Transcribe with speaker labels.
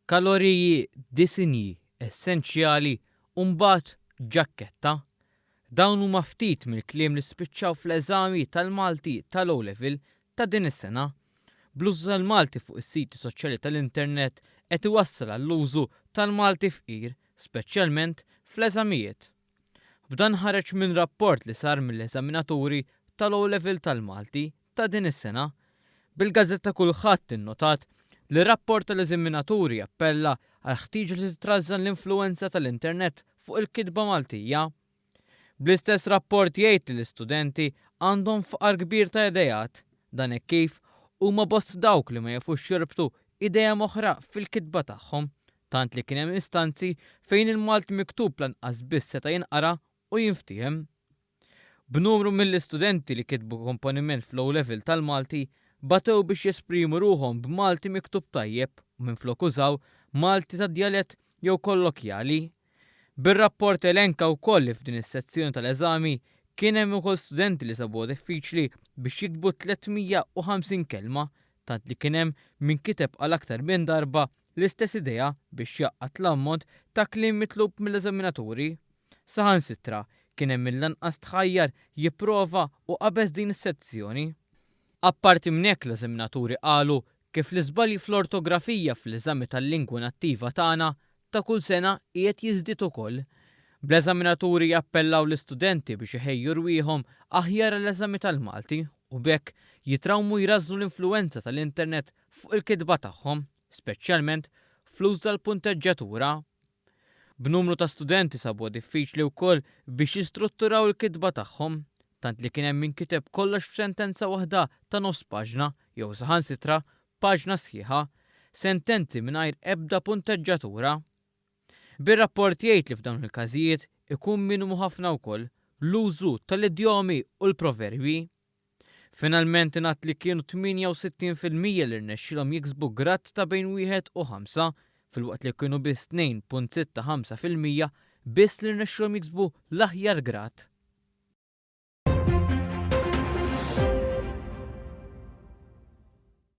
Speaker 1: Kaloriji, disinji essenċjali u mbagħad ġakketta. Dawn huma ftit mill-kliem li spiċċaw fl-eżami tal-Malti tal-O Level ta' din is-sena. Bl-użu tal-Malti fuq is-siti soċjali tal-internet qed iwassal għall-użu tal-Malti fqir, speċjalment fl-eżamijiet. B'dan ħareġ minn rapport li sar mill-eżaminaturi tal-O Level tal-Malti ta' din is-sena. Bil-gazzetta Kulħadd innotat li r-rapport tal-eżaminaturi appella għall-ħtieġa li titrażżan l-influwenza tal-internet fuq il-kitba Maltija. Bl-istess rapport jgħid li l-istudenti għandhom faqar kbir ta' ideat, dan hekk kif huma bosta dawk li ma jafux jorbtu idea m'oħra fil-kitba tagħhom, tant li kien hemm istanzi fejn il-Malti miktub lanqas biss seta' jinqara u jinftiehem. B'numru mill-istudenti li kitbu komponiment fl-O Level tal-Malti batew biex jesprimu ruħhom b'Malti miktub tajjeb u minflok użaw Malti ta' djalett jew kollokjali. Bir-rapport elenka wkoll li f'din is-sezzjoni tal-eżami kien hemm ukoll studenti li sabuha diffiċli biex jiktbu 350 kelma tant li kien hemm min kiteb għal aktar minn darba l-istess idea biex jgħaqqad l-ammont ta' kliem mitlub mill-eżaminaturi. Saħansitra kien hemm min lanqas tħajjar jipprova u qabeż din is-sezzjoni. Apparti minn hekk l-eżaminaturi qalu kif l-iżbalji fl-ortografija fl-eżami tal-lingwa nattiva tagħna ta' kull sena qiegħed jiżdied ukoll. Bl-eżaminaturi jappellaw l-istudenti biex iħejju rwieħhom aħjar għall-eżami tal-Malti u b'hekk jitrawmu jrażżnu l-influwenza tal-internet fuq il-kitba tagħhom, speċjalment fl-użu tal-punteġġjatura. B'numru ta' studenti sabuha diffiċli wkoll biex jistrutturaw il-kitba tagħhom, tant li kien hemm min kiteb kollox f'sentenza waħda ta' nofs paġna jew saħansitra paġna sħiħa, sentenzi mingħajr ebda punteġġatura. Bir-rapport jgħid li f'dawn il-każijiet ikun minimu ħafna wkoll l-użu tal-idjomi u l-proverbji. Finalment ingħad li kienu 68% li rnexxielhom jiksbu grad ta' bejn wieħed u ħamsa, filwaqt li kienu biss 2.65% biss li rnexxielhom jiksbu l-aħjar grad.